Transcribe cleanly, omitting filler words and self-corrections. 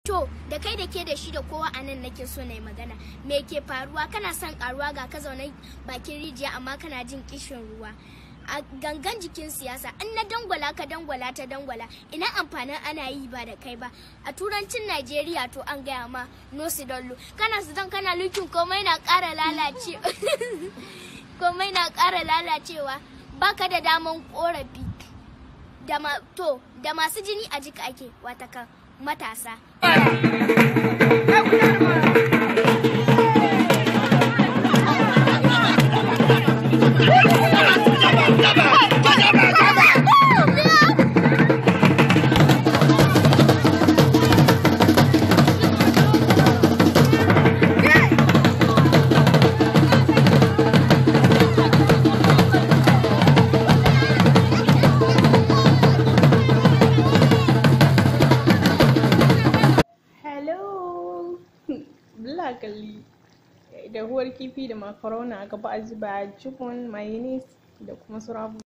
To, da kai da ke da shi da kowa a nan nake so na yi magana. Me ke faruwa? Kana son karuwa, ga ka zaune bakin rijiya amma kana jin kishin ruwa. A gangan jikin siyasa, in na dangwala ka dangwala ta dangwala, ina amfanin ana yi ba da kai ba? A turancin Najeriya to an gaya ma, no sidallo. Kana sidan kana lukin, komai na ƙara lalace. Komai na ƙara lalacewa. Baka da daman ƙorafi. Da ma, to, da masu jini a jika ake, watakan matasa. Hello! Kalli dahuwar kifi da macaroni a gaba, a zuba jibun, mayonnaise da kuma sauran.